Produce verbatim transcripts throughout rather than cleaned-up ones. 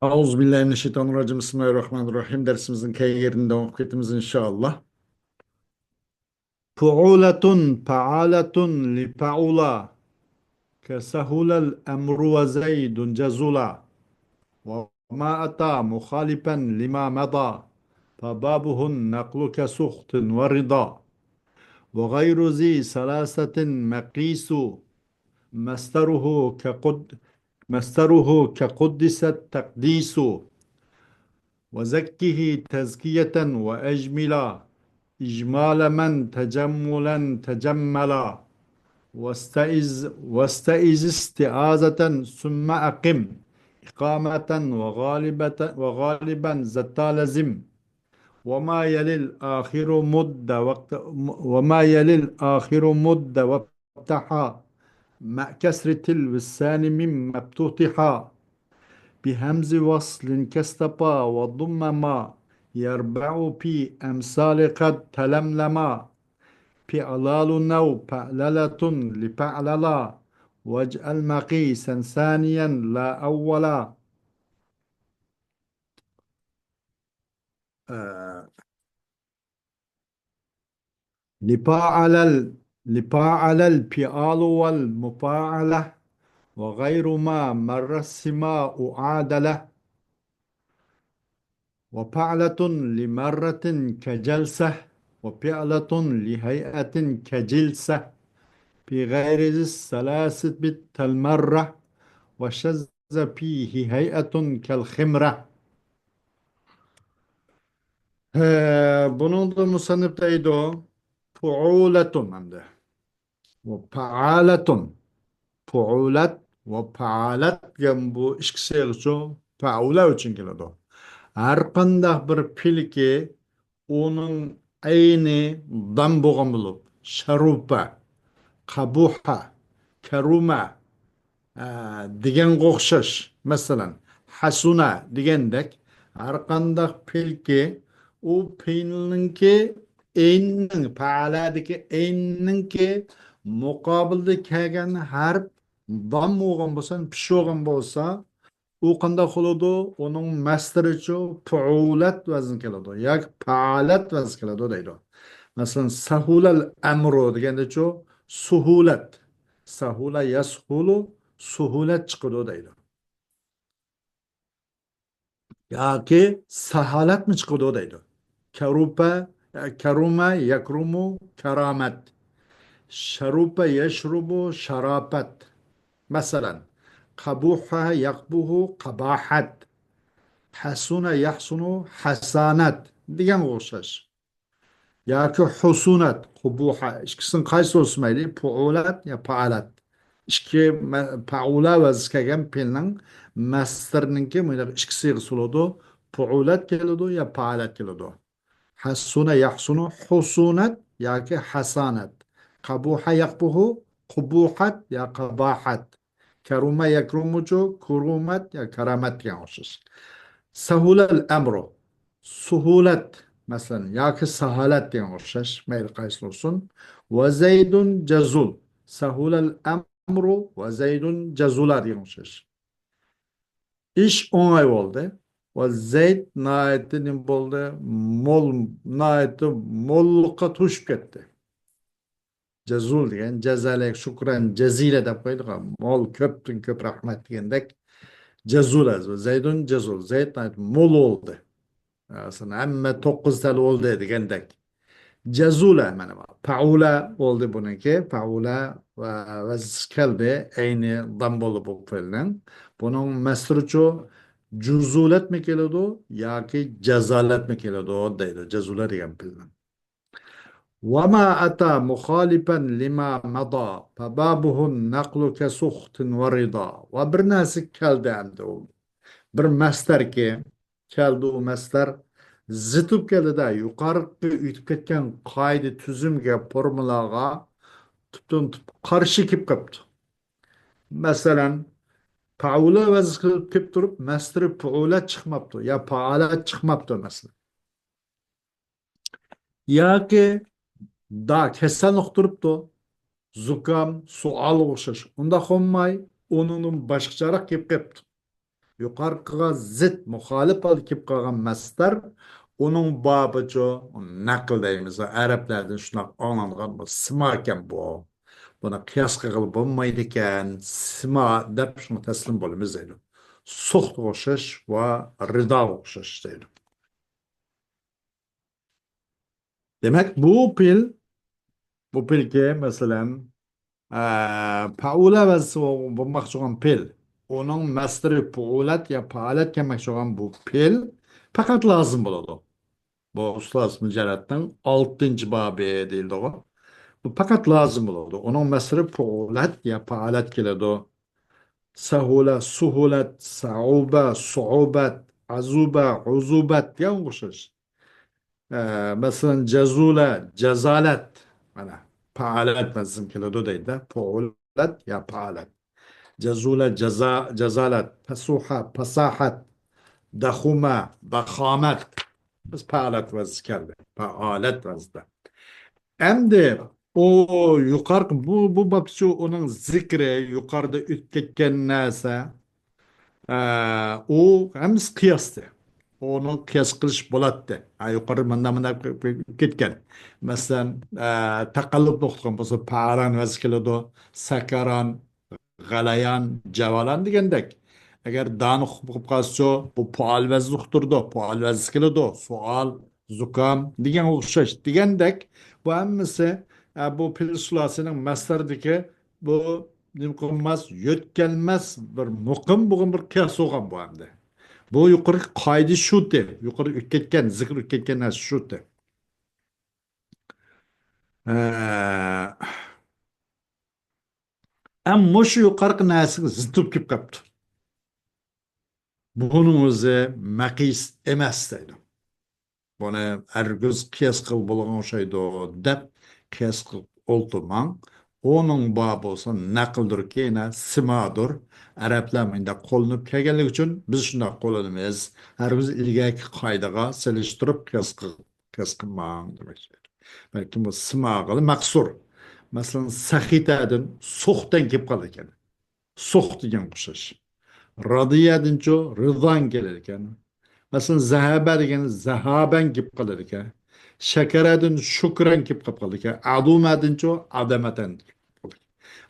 أعوذ بالله من الشيطان الرجيم. بسم الله الرحمن الرحيم. دەرسىمىزنىڭ كەينىگە يېرىدە داۋام قىلىپ كېتىمىز، ئىنشائاللا. فعولة، فعالة لفعلا، كسهل الأمر وزيد جزلا، وما أتى مخالفا لما مضى، فبابه النقل كسخط ورضا، وغير ذي ثلاثة مقيس، مصدره كقد-، مصدره كقدس التقديس، وزكه تزكية وأجملا، إجمال من تجملا تجملا، واستعذ، واستعذ استعاذة ثم أقم إقامة وغالبة، وغالبا زدت لزم، وما يلي الآخر مد وقت، وما يلي الآخر مد وابتحا، مع كسر تلو الثاني مما افتتحا، بهمز وصل كاصطفى وضم ما، يربع في أمثال قد تلملما، فعلال نو فعللة لفعللا، واجعل مقيسا ثانيا لا أولا. ئە، لفعل ال-، لفعل الفعال والمفاعلة، وغير ما مر السماء عادلة، وفعلة لمرة كجلسة، وفعلة لهيئة كجلسة، في غير ذي الثلاث بالتلمرة، وشذ فيه هيئة كالخمرة. ھە، بۇنىڭدا مۇسەننىپ دەيدۇ، فۇئۇلەتۇن ئەمدى. ۋە پائالەتۇن. فۇئۇلەت ۋە پائالەت دېگەن بۇ ئىككى سىيغىچۇ پەئۇلە ئۈچۈن كېلىدۇ. ھەر قانداق بىر پېئىلكى ئۇنىڭ ئەينى دام بولغان بولۇپ، شەرۇپە، قەبۇھە، كەرۇمە، ئە، دېگەنگە ئوخشاش. مەسىلەن، ھەسۇنە دېگەندەك، ھەر قانداق پېئىلكى، ئۇ پېئىلنىڭكى ئەينىنىڭ، پەئەلەدىكى ئەينىنىڭكى مۇقابىلىدا كەلگەن ھەرپ دام بولغان بولسا، پېئىش بولغان بولسا، ئۇ قانداق بولىدۇ؟ ئۇنىڭ مەسدىرىچۇ پۇئۇلەت ۋەزنى كېلىدۇ ياكى پائالەت ۋەزنى كېلىدۇ دەيدۇ. مەسىلەن، سەھۇلەل ئەمرۇ دېگەندىچۇ سۇھۇلەت، سەھۇلە يەسھۇلۇ سۇھۇلەت چىقىدۇ دەيدۇ. ياكى ساھالەتمۇ چىقىدۇ دەيدۇ. كەرۇپە، كەرۇمە يەكرۇمۇ كەرامەت. شەرۇپە يەشرۇبۇ شاراپەت. مەسىلەن، قەبۇھە يەقبۇھۇ قاباھەت. ھەسۇنە يەھسۇنۇ ھەسانەت دېگەنگە ئوخشاش. ياكى ھۇسۇنەت، قۇبۇھە، ئىككىسىنىڭ قايسى بولسا مەيلى، پۇئۇلەت يا پائالەت. ئىككى مە-، پەئۇلە ۋەزنى كەلگەن پېئىلنىڭ مەسدىرىنىڭكى مۇنداق ئىككى سىيغىسى بولىدۇ، پۇئۇلەت كېلىدۇ يا پائالەت كېلىدۇ. ھەسۇنە يەھسۇنۇ ھۇسۇنەت ياكى ھەسانەت. قەبۇھە يەقبۇھۇ قۇبۇھەت يا قاباھەت. كەرۇمە يەكرۇمۇچۇ كۇرۇمەت يا كارامەت دېگەن ئوخشاش. سەھۇلەل ئەمرۇ. سۇھۇلەت، مەسىلەن، ياكى ساھالەت دېگەن ئوخشاش. مەيلى قايسى بولسۇن. ۋە زەيدۇن جەزۇل. سەھۇلەل ئەمرۇ ۋە زەيدۇن جەزۇلا دېگەن ئوخشاش. ئىش ئوڭاي بولدى. ۋە زەيد ناھايىتى نېمە بولدى؟ مول، ناھايىتى موللۇققا توشۇپ كەتتى. جەزۇل دېگەن، جەزەلەك شۇكرەن جەزىلە دەپ قويىدىغان، مول، كۆپتىن كۆپ رەھمەت دېگەندەك. جەزۇل ئەز-، زەيدۇن جەزۇل، زەيد ناھايىتى مول بولدى. مەسىلەن، ھەممە توققۇز تال بولدى دېگەندەك. جەزۇلە، مانا، پەئۇلە بولدى بۇنىڭكى، پەئۇلە ۋە، ۋە كەلدى، ئەينى دام بولدى بۇ پېئىلنىڭ. بۇنىڭ مەسدىرىچۇ جۇزۇلەتمۇ كېلىدۇ ياكى جەزالەتمۇ كېلىدۇ دەيدۇ، جەزۇلە دېگەن پېئىلنىڭ. وما أتى مخالفا لما مضى فبابه النقل كسخط ورضا. ۋە بىر نەرسە كەلدى ئەمدى ئۇ. بىر مەسدەركى كەلدى ئۇ مەسدەر زىت بولۇپ كەلدى-دە، يۇقىرىقى ئۆتۈپ كەتكەن قائىدە تۈزۈمگە، فورمۇلاغا تۈپتىن تۈپ قارشى كېلىپ قاپتۇ. مەسىلەن، پەئۇلە ۋەزنى كېلىپ تۇرۇپ، مەسدىرى پۇئۇلەت چىقماپتۇ يا پائالەت چىقماپتۇ، مەسىلەن. ياكى دا كېسەلنى ئۇقتۇرۇپتۇ. زۇكام، سوئالغا ئوخشاش. ئۇنداق بولماي، ئۇنىڭدىن باشقىچىراق كېلىپ قېپتۇ. يۇقىرىقىغا زىت، مۇخالىپ ھالدا كېلىپ قالغان مەسدەر، ئۇنىڭ بابىچۇ نەقىل دەيمىز. ئەرەبلەردىن شۇنداق ئاڭلانغان بۇ سىما ئىكەن بۇ. بۇنى قىياس قىلغىلى بولمايدىكەن، سىما دەپ شۇڭا تەسلىم بولىمىز دەيدۇ. سۇختىغا ئوخشاش ۋە رىداغا ئوخشاش دەيدۇ. دېمەك، بۇ پېئىل، بۇ پېئىلكى، مەسىلەن، ئە، پەئۇلە ۋەزنى بولماقچى بولغان پېئىل، ئۇنىڭ مەسدىرى پۇئۇلەت يا پائالەت كەلمەكچى بولغان بۇ پېئىل پەقەت لازىم بولىدۇ. بۇ سۇلاسىي مۇجەررەتنىڭ ئالتىنچى بابى دېيىلىدىغۇ. بۇ پەقەت لازىم بولىدۇ. ئۇنىڭ مەسدىرى پۇئۇلەت يا پائالەت كېلىدۇ. سەھۇلە، سۇھۇلەت، سەئۇبە، سۇئۇبەت، ئەزۇبە، ئۇزۇبەت دېگەن ئوخشاش. ئە، مەسىلەن، جەزۇلە، جەزالەت. مانا، پائالەت ۋەزنى كېلىدۇ دەيدۇ. پۇئۇلەت يا پائالەت. جەزۇلە، جەزا-، جەزالەت، پەسۇھە، پاساھەت، دەخۇمە، دەخامەت. بىز پائالەت ۋەزنى كەلدى. پائالەت ۋەزنى. ئەمدى ئۇ يۇقىرىقى بۇ، بۇ بابتىچۇ ئۇنىڭ زىكرى يۇقىرىدا ئۆتۈپ كەتكەن نەرسە، ئە، ئۇ ھەممىسى قىياستى. ئۇنىڭ قىياس قىلىش بولاتتى. ھە، يۇقىرى مۇنداق، مۇنداق كەتكەن. مەسىلەن، ئە، تەقەللۇپ نۇقتىغا بولسا پاران ۋەزنى كېلىدۇ، سەكەران، غەلەيان، جەۋالان دېگەندەك. ئەگەر دانۇق بولۇپ قالسىچۇ، بۇ پائال ۋەزنى ئۇقتۇرىدۇ، پائال ۋەزنى كېلىدۇ، سوئال، زۇكام دېگەنگە ئوخشاش دېگەندەك، بۇ ھەممىسى، ئە، بۇ پېئىل سۇلاسىنىڭ مەسدەردىكى بۇ نېمە قىلماس، يۆتكەلمەس بىر مۇقىم بولغان بىر قىياس بولغان بۇ ئەمدى. بۇ يۇقىرىقى قائىدە شۇتى، يۇقىرى ئۆتۈپ كەتكەن، زىكىر ئۆتۈپ كەتكەن نەرسە شۇتى. ئە، ئەم مۇشۇ يۇقىرىقى نەرسىگە زىت بولۇپ كېلىپ قاپتۇ. بۇنىڭ ئۆزى مەقىس ئەمەس دەيدۇ. بۇنى ھەرگىز قىياس قىلغىلى بولىدىغان ئوخشايدۇ دەپ قىياس قىلىپ ئولتۇرماڭ. ئۇنىڭ بابى بولسا نەقىلدۇركى، يەنە سىمادۇر. ئەرەبلەر مۇنداق قوللىنىپ كەلگەنلىكى ئۈچۈن بىز شۇنداق قوللىنىمىز. ھەرگىز ئىلگەركى قائىدىغا سېلىشتۇرۇپ قىياس قىل-، قىياس قىلماڭ دېمەكچى. بەلكىم بۇ سىماغىلا مەقسۇر. مەسىلەن، سەخىتەدىن سۇختەن كېلىپ قالىدىكەن. سۇخ دېگەن ئوخشاش. رادىيەدىنچۇ رىزان كېلىدىكەن. مەسىلەن، زەھەبە دېگەن زەھابەن كېلىپ قالىدىكەن. شەكەرەدىن شۇكرەن كېلىپ قالىدىكەن. ئادۇمەدىنچۇ ئادەمەتەن.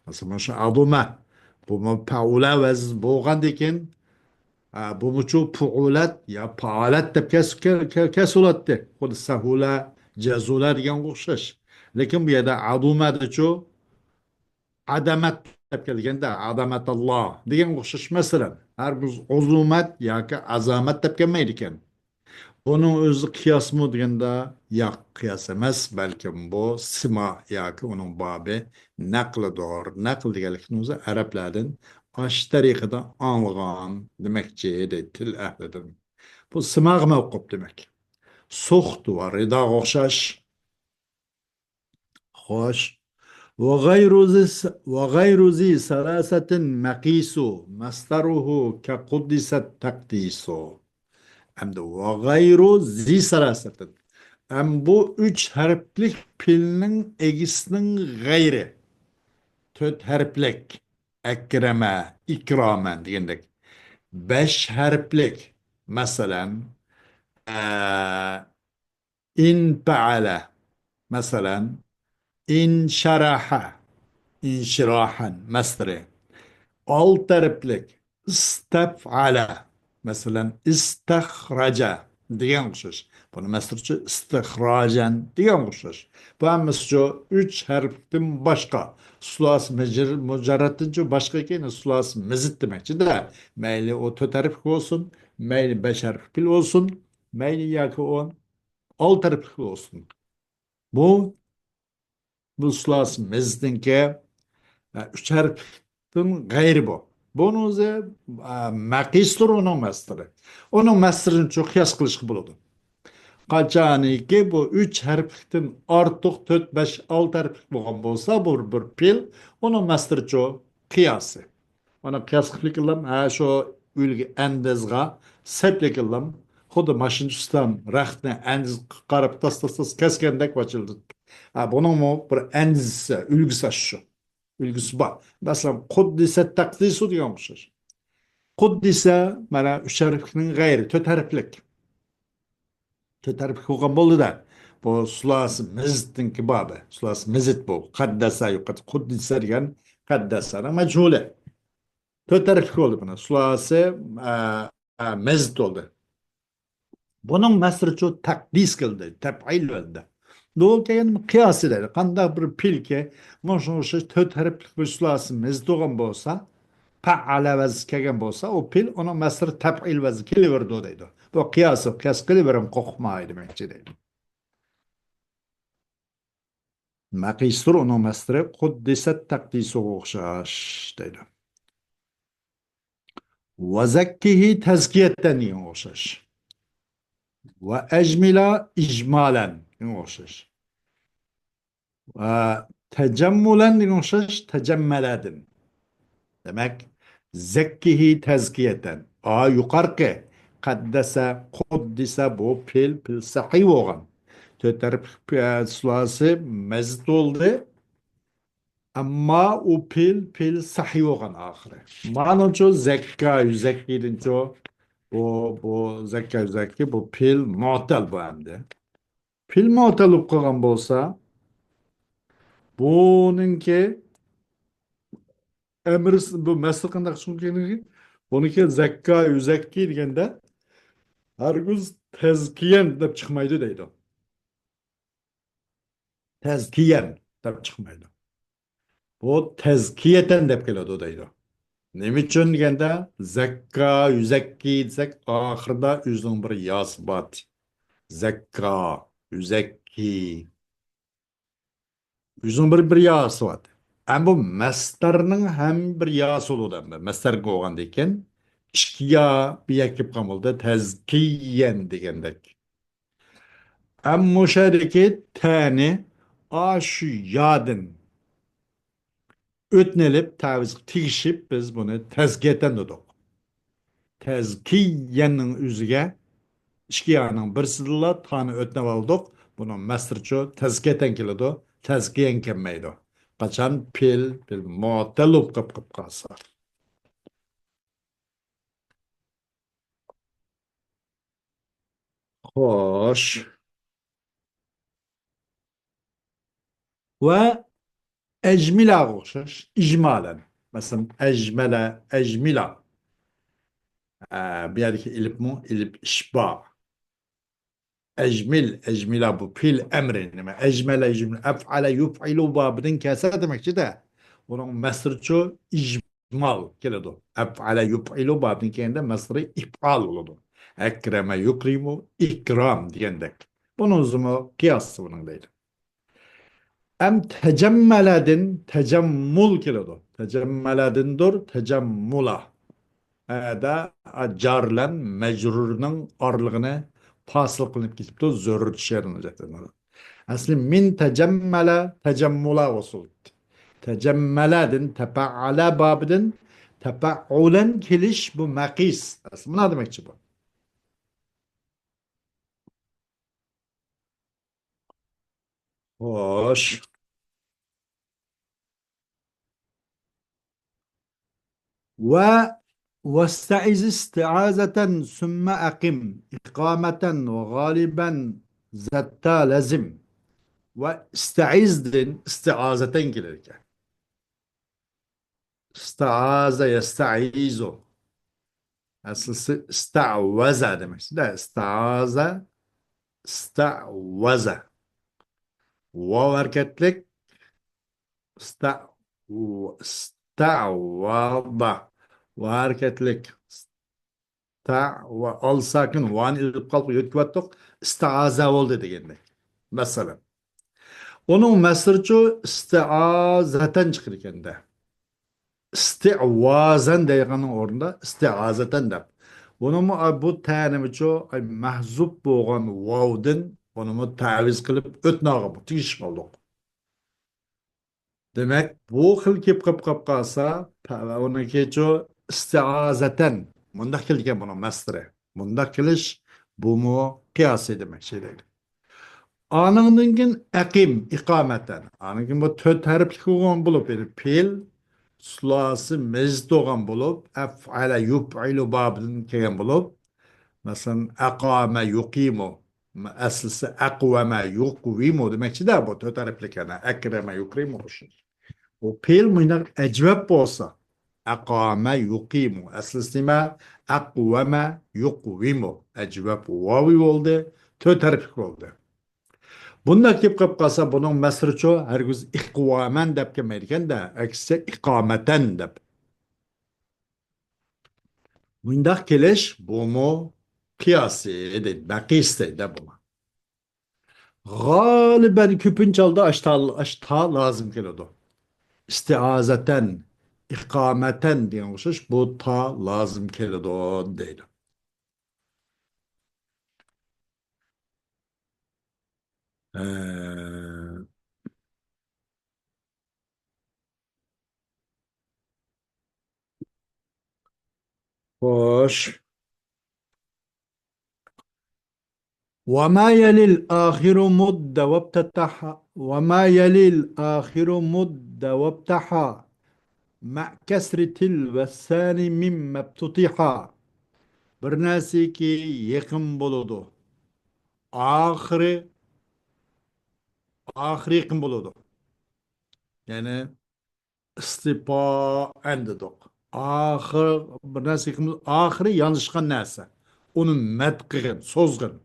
مەسىلەن، مانا شۇ ئادۇمە. بۇمۇ پەئۇلە ۋەزىن بولغاندىكىن، ئا، بۇمۇچۇ پۇئۇلەت يا پائالەت دەپ كەس-، كە-، كە-، كەسىۋالاتتى. خۇددى سەھۇلە، جەزۇلە دېگەنگە ئوخشاش. لېكىن بۇ يەردە ئادۇمەدىچۇ ئادەمەت دەپ كەلگەندە، ئادەمەتاللا دېگەنگە ئوخشاش. مەسىلەن، ھەر بىز ئۇزۇمەت ياكى ئازامەت دەپ كەلمەيدىكەن. بۇنىڭ ئۆزى قىياسمۇ دېگەندە، ياق، قىياس ئەمەس، بەلكىم بۇ سىما ياكى ئۇنىڭ بابى نەقلىدۇر. نەقل دېگەنلىكنىڭ ئۆزى ئەرەبلەردىن ئاشۇ تەرىقىدە ئاڭلىغان دېمەكچى، دەيدۇ، تىل ئەھلىدىن. بۇ سىماغا مەۋقۇپ دېمەك. سۇخت ۋە رىداغا ئوخشاش. خوش. وغير ذي س-، وغير ذي ثلاثة مقيس، مصدره كقدس تقديس. ئەمدى وغير ذي ثلاثة. ئەم بۇ ئۈچ ھەرپلىك پېئىلنىڭ ئىگىسىنىڭ غەيرى. تۆت ھەرپلىك. ئەكرەمە، ئىكرامەن دېگەندەك. بەش ھەرپلىك. مەسىلەن، ئە، ئىنپەئەلە، مەسىلەن، ئىنشەرەھە، ئىنشىراھەن، مەسدىرى. ئالتە ھەرپلىك، ئىستەفئەلە، مەسىلەن، ئىستەخرەجە دېگەنگە ئوخشاش. بۇنى مەسدىرىچۇ ئىستىخراجەن دېگەنگە ئوخشاش. بۇ ھەممىسىچۇ ئۈچ ھەرپتىن باشقا. سۇلاسىي مىجىر-، مۇجەررەتتىنچۇ باشقا ئىكەن، سۇلاسىي مىزىت دېمەكچىدە. مەيلى ئۇ تۆت ھەرپلىك بولسۇن، مەيلى بەش ھەرپلىك پېئىل بولسۇن، مەيلى ياكى ئۇ ئالتە ھەرپلىك بولسۇن. بۇ، بۇ سۇلاسىي مىزىتنىڭكى، ئە، ئۈچ ھەرپلىكتىن غەيرى بۇ. بۇنىڭ ئۆزى، ئە، مەقىستۇر ئۇنىڭ مەسدىرى. ئۇنىڭ مەسدىرىنىچۇ قىياس قىلىشقا بولىدۇ. قاچانكى بۇ ئۈچ ھەرپلىكتىن ئارتۇق، تۆت، بەش، ئالتە ھەرپلىك بولغان بولسا، بۇ بىر پېئىل، ئۇنىڭ مەسدىرىچۇ قىياسى. مانا قىياس قىلىپ ئېلىڭ، ھە، شۇ ئۈلگە ئەندىزىگە سەپ ئېلىڭ. خۇددى ماشىنا ئۇستام رەختنى ئەندىزىگە قاراپ تاس، تاس، تاس كەسكەندەك ۋاچىلدى. ھە، بۇنىڭمۇ بىر ئەندىزىسى، ئۈلگىسى شۇ. ئۈلگىسى بار. مەسىلەن، قۇددىسە تەقدىسۇ دېگەن ئوخشاش. قۇددىسە، مانا، ئۈچ ھەرپلىكنىڭ غەيرى، تۆت ھەرپلىك. تۆت ھەرپلىك بولغان بولدى-دە. بۇ سۇلاسى مىزىتنىڭكى بابى. سۇلاسى مىزىت بۇ. قەددەسە يۇقىرى. قۇددىسە دېگەن قەددەسەنىڭ مەجھۇلى. تۆت ھەرپلىك بولدى بۇنىڭ. سۇلاسى، ئە، ئە، مىزىت بولدى. بۇنىڭ مەسدىرىچۇ تەقدىس كېلىدۇ، تەپئىل ۋەزنىدە. بۇ كەينى قىياسى دەيدۇ. قانداق بىر پېئىل كى، مۇشۇنىڭ ئوخشاش تۆت ھەرپلىك بىر سۇلاسى مىزىت بولغان بولسا، پەئەلە ۋەزنى كەلگەن بولسا، ئۇ پېئىل ئۇنىڭ مەسدىرى تەپئىل ۋەزنى كېلىۋېرىدۇ دەيدۇ. بۇ قىياسى، قىياس قىلىۋېرىڭ، قورقماي دېمەكچى دەيدۇ. مەقىستۇر ئۇنىڭ مەسدىرى قۇددىسەت تەقدىسىغا ئوخشاش دەيدۇ. ۋەزەككىھى تەزكىيەتەن دېگەنگە ئوخشاش. ۋە ئەجمىلا ئىجمالەن دېگەنگە ئوخشاش. ۋە تەجەممۇلەن دېگەنگە ئوخشاش، تەجەممەلەدىن. دېمەك، زەككىھى تەزكىيەتەن. ئا، يۇقارقى. قەددەسە، قۇددىسە، بۇ پېئىل، پېئىل سەھىي بولغان. تۆت ھەرپلىك پېئىل سۇلاسى مەزىت بولدى. ئەمما ئۇ پېئىل، پېئىل سەھىي بولغان ئاخىرى. مانىڭچۇ زەككا، يۈزەككىدىنچۇ. بۇ، بۇ زەككا، يۈزەككى، بۇ پېئىل مۇئتەل بۇ ئەمدى. پېئىل مۇئتەل بولۇپ قالغان بولسا، بۇنىڭكى ئەمرىس-، بۇ مەسدىر قانداق چىقىدىكەن؟ بۇنىڭكى زەككا، يۈزەككى دېگەندە، ھەرگىز تەزكىيەن دەپ چىقمايدۇ دەيدۇ. تەزكىيەن دەپ چىقمايدۇ. بۇ تەزكىيەتەن دەپ كېلىدۇ دەيدۇ. نېمە ئۈچۈن دېگەندە، زەككا، يۈزەككى دېسەك، ئاخىرىدا ئۆزىنىڭ بىر ياسى بار. زەككا، يۈزەككى. ئۆزىنىڭ بىر، بىر ياسى بار. ئەمما بۇ مەسدەرنىڭ ھەم بىر ياسى بولىدۇ ئەمدى. مەسدەر بولغاندىن كېيىن ئىككى يا بىر يەرگە كېلىپ قالغان بولىدۇ. تەزكىيەن دېگەندەك. ئەمما مۇشۇ يەردىكى تەنى ئاشۇ يادىن ئۆتنە ئېلىپ، تەۋزىگە تېگىشىپ، بىز بۇنى تەزكىيەتەن دېدۇق. تەزكىيەننىڭ ئۆزىگە ئىككى يانىڭ بىرسىدىنلا تانى ئۆتنەپ ئالدۇق. بۇنىڭ مەسدىرىچۇ تەزكىيەتەن كېلىدۇ، تەزكىيەن كەلمەيدۇ. قاچان پېئىل، پېئىل مۇئتەل بولۇپ قېلىپ، قېلىپ قالسا. خوش. ۋە ئەجمىلاغا ئوخشاش، ئىجمالەن. مەسىلەن، ئەجمەلە، ئەجمىلا. ئە، بۇ يەردىكى ئېلىپمۇ، ئېلىپ ئىشبا. ئەجمىل، ئەجمىلا بۇ پېئىل ئەمرى. نېمە؟ ئەجمەلە، يۇجمىلۇ، ئەفئەلە، يۇفئىلۇ بابىدىن كەلسە دېمەكچىدە. ئۇنىڭ مەسدىرىچۇ ئىجمال كېلىدۇ. ئەفئەلە يۇفئىلۇ بابىدىن كەلگەندە مەسدىرى ئىپئال بولىدۇ. ئەكرەمە يۇكرىمۇ ئىكرام دېگەندەك. بۇنىڭ ئۆزىمۇ قىياسى بۇنىڭ دەيدۇ. ئەم تەجەممەلەدىن تەجەممۇل كېلىدۇ. تەجەممەلەدىندۇر تەجەممۇلا. ئەدە جار بىلەن مەجرۇرنىڭ ئارىلىقىنى پاسىل قىلىنىپ كېتىپتۇ. زۆرۈر چۈشەرمىدى. ئەسلى مىن تەجەممەلە تەجەممۇلا ئۇسۇل. تەجەممەلەدىن تەپەئەلە بابىدىن تەپەئۇلەن كېلىش بۇ مەقىس. ئەسلى مۇنا دېمەكچى بۇ. خوش. ۋە ۋەستەئىز ئىستىئازەتەن سۈممە ئەقىم ئىقامەتەن ۋە غالىبەن زەتتا لەزىم. ۋە ئىستەئىزدىن ئىستىئازەتەن كېلىدىكەن. ئىستەئازە يەستەئىزۇ. ئەسلىسى ئىستەئۋەزە دېمەكچىدە. ئىستەئازە، ئىستەئۋەزە. ۋاۋ ھەرىكەتلىك. ئىستەئۋ-، ئىستەئۋەزە. ۋاۋ ھەرىكەتلىك. تە ۋە ئال ساكىن ۋانى ئېلىپ قالدۇق، يۆتكىۋەتتۇق. ئىستىئازە بولدى دېگەندەك. مەسىلەن، ئۇنىڭ مەسدىرىچۇ ئىستىئازەتەن چىقىدىكەندە. ئىستىئۋازەن دەيدىغاننىڭ ئورنىدا ئىستىئازەتەن دەپ. بۇنىمۇ، ئاي، بۇ تەنىمىچۇ، ئاي، مەھزۇپ بولغان ۋاۋدىن بۇنىمۇ تەۋىز قىلىپ ئۆتناغا بۇ تېگىشىپ قالدۇق. دېمەك، بۇ خىل كېلىپ قېلىپ قاپ قالسا، پە-، ئۇنىڭكىچۇ ئىستىئازەتەن مۇنداق كېلىدىكەن بۇنىڭ مەسدىرى. مۇنداق كېلىش، بۇمۇ قىياسى دېمەك، شەيدەك. ئانىڭدىن كېيىن ئەقىم، ئىقامەتەن. ئانىڭدىن كېيىن بۇ تۆت ھەرپلىك بولغان بولۇپ، يەنى پېئىل، سۇلاسى مەزىد بولغان بولۇپ، ئەفئەلە يۇفئىلۇ بابىدىن كەلگەن بولۇپ، مەسىلەن، ئەقامە يۇقىمۇ، ئەسلىسى ئەقۋەمە يۇقۋىمۇ دېمەكچىدە، بۇ تۆت ھەرپلىك يەنە ئەكرەمە يۇكرىمۇ ئوخشاش. بۇ پېئىل مۇنداق ئەجۋەپ بولسا، ئەقامە يۇقىمۇ، ئەسلىسى نېمە؟ ئەقۋەمە يۇقۋىمۇ، ئەجۋەپ ۋاۋى بولدى، تۆت ھەرپلىك بولدى. بۇنداق گەپ قىلىپ قالسا، بۇنىڭ مەسرىچۇ ھەرگىز ئىقۋامەن دەپ كەلمەيدىكەن-دە، ئەكسىچە ئىقامەتەن دەپ. مۇنداق كېلىش، بۇمۇ قىياسى دەيدۇ، بەقىس دەيدۇ بۇنى. غالىبەن كۆپىنچە ھالدا ئاشتا، ئاشتا لازىم كېلىدۇ. ئىستىئازەتەن، ئىقامەتەن دېگەن ئوخشاش، بۇ تا لازىم كېلىدۇ دەيدۇ. ئە، خوش. وما يلي الآخر مد وافتتح، وما يلي الآخر مد وافتح، مع كسر تل والثاني مما افتتح. بىر نەرسىكى يېقىن بولىدۇ. ئاخىرى، ئاخىرى يېقىن بولىدۇ. يەنى ئىستىپائەن دېدۇق. ئاخىر، بىر نەرسە ئېيتقىنىمىز، ئاخىرى يانلىشقان نەرسە. ئۇنى مەد قىلغىن، سوزغىن.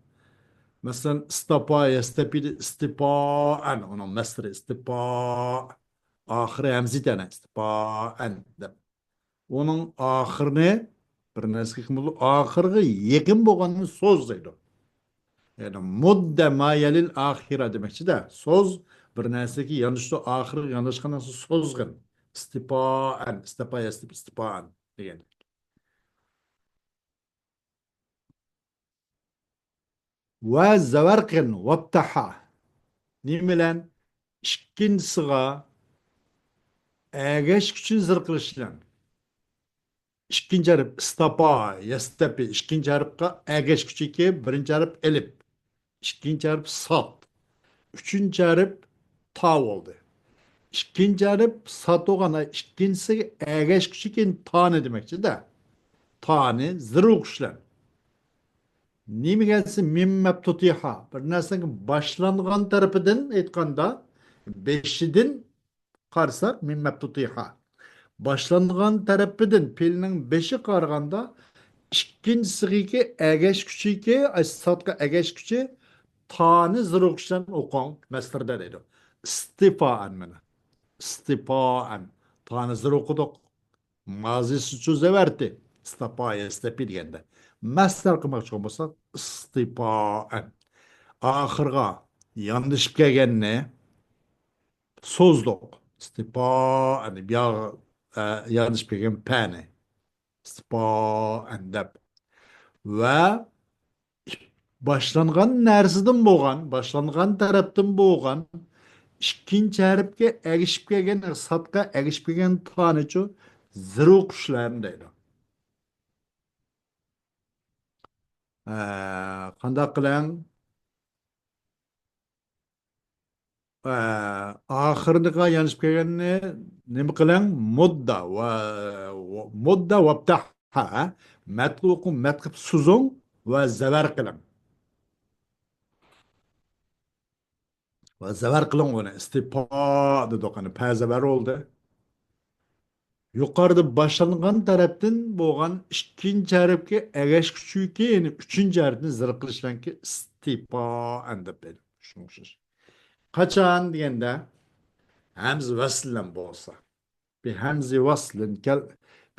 مەسىلەن، ئىستاپا يەستەپىدە ئىستىپائەن. ئۇنىڭ مەسدىرى ئىستىپا. ئاخىرى ھەمزە يەنە ئىستىپائەن دەپ. ئۇنىڭ ئاخىرىنى بىر نەرسىگە يېقىن بولىدۇ. ئاخىرىغا يېقىن بولغاننى سوز دەيدۇ. يەنى مۇددە ما يەلىل ئاخىرە دېمەكچىدە. سوز بىر نەرسىگە يانلىشىدۇ، ئاخىرىغا يانلىشقان نەرسە سوزغىن. ئىستىپائەن، ئىستىپا يەستىپ ئىستىپائەن دېگەن. ۋە زەۋەر قىلغىن، ۋەپتەھا. نېمە بىلەن؟ ئىككىنچىسىغا ئەگەشكۈچىنى زىر قىلىش بىلەن. ئىككىنچى ھەرپ ئىستاپا، يەستەپى، ئىككىنچى ھەرپقا ئەگەشكۈچىكى، بىرىنچى ھەرپ ئېلىپ، ئىككىنچى ھەرپ سات، ئۈچىنچى ھەرپ تا بولدى. ئىككىنچى ھەرپ سات بولغان، ئىككىنچىسىگە ئەگەشكۈچىكى تانى دېمەكچىدە. تانى زىر ئوقۇش بىلەن. نېمىگە دېسە، مىم مەپتۇتىھا، بىر نەرسىنىڭ باشلانغان تەرىپىدىن ئېيتقاندا، بېشىدىن قارىساق، مىم مەپتۇتىھا. باشلانغان تەرىپىدىن پېئىلنىڭ بېشى قارىغاندا، ئىككىنچىسىگىكى ئەگەشكۈچىكى، ئاي، ساتقا ئەگەشكۈچى تانى زىر ئوقۇش بىلەن ئوقۇڭ، مەسدىردە دەيدۇ. ئىستىپائەن مانا. ئىستىپائەن. تانى زىر ئوقۇدۇق. مازىسىچۇ زەۋەرتى. ئىستاپا يەستەپى دېگەندە. مەسدەر قىلماقچى بولساق، ئىستىپائەن. ئاخىرغا ياندىشىپ كەلگەننى سوزدۇق. ئىستىپائەن. بۇياغ-، ئە، ياندىشىپ كەلگەن پەنى. ئىستىپائەن دەپ. ۋە باشلانغان نەرسىدىن بولغان، باشلانغان تەرەپتىن بولغان، ئىككىنچى ھەرپكە ئەگىشىپ كەلگەن، ساتقا ئەگىشىپ كەلگەن تانىچۇ زىر ئوقۇش بىلەن دەيدۇ. ئە، قانداق قىلىڭ؟ ئە، ئاخىرىغا يانىشىپ كەلگەننى نېمە قىلىڭ؟ مۇددا ۋە، ۋە، مۇددا ۋەپتەھا. مەتلۇقۇ مەتقىپ سوزۇڭ ۋە زەۋەر قىلىڭ. ۋە زەۋەر قىلىڭ ئۇنى. ئىستىپا دېدۇق، ئەنە پە زەۋەر بولدى. يۇقىرىدا باشلانغان تەرەپتىن بولغان ئىككىنچى ھەرپكە ئەگەشكۈچىكى، يەنى ئۈچىنچى ھەرپنى زىر قىلىش بىلەنكى ئىستىپائەن دەپ بېرىلدى. شۇنىڭ ئوخشاش. قاچان دېگەندە، ھەمزە ۋەسلەن بولسا. بىھەمزە ۋەسلىن كەل-،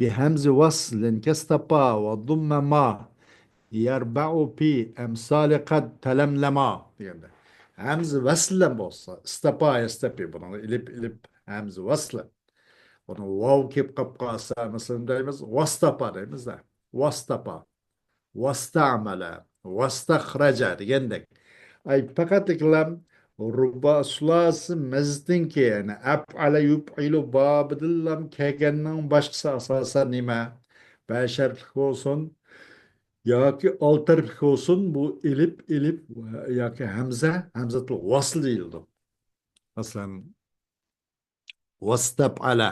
بىھەمزە ۋەسلىن كەستاپا ۋە دۇممە ما. يەربەئۇ پى ئەمسالى قەد تەلەملەما دېگەندە. ھەمزە ۋەسلەن بولسا، ئىستاپا يەستەپى، بۇنىڭ ئېلىپ، ئېلىپ، ھەمزە ۋەسلەن. بۇنى ۋاۋ كېلىپ قاپ قالسا، مەسىلەن، دەيمىز، ۋاستاپا دەيمىز-دە. ۋاستاپا. ۋاستەئمەلە. ۋاستەخرەجە دېگەندەك. ئەي، پەقەتلىكلا رۇبا سۇلاسى مەزىتنىڭكى، يەنى ئەپئەلە يۇپئىلۇ بابىدىنلا كەلگەننىڭ باشقىسى ئاساسەن نېمە؟ بەش ھەرپلىك بولسۇن، ياكى ئالتە ھەرپلىك بولسۇن، بۇ ئېلىپ، ئېلىپ ياكى ھەمزە، ھەمزەتۇل ۋەسل دېيىلىدۇ. مەسىلەن، ۋاستەپئەلە.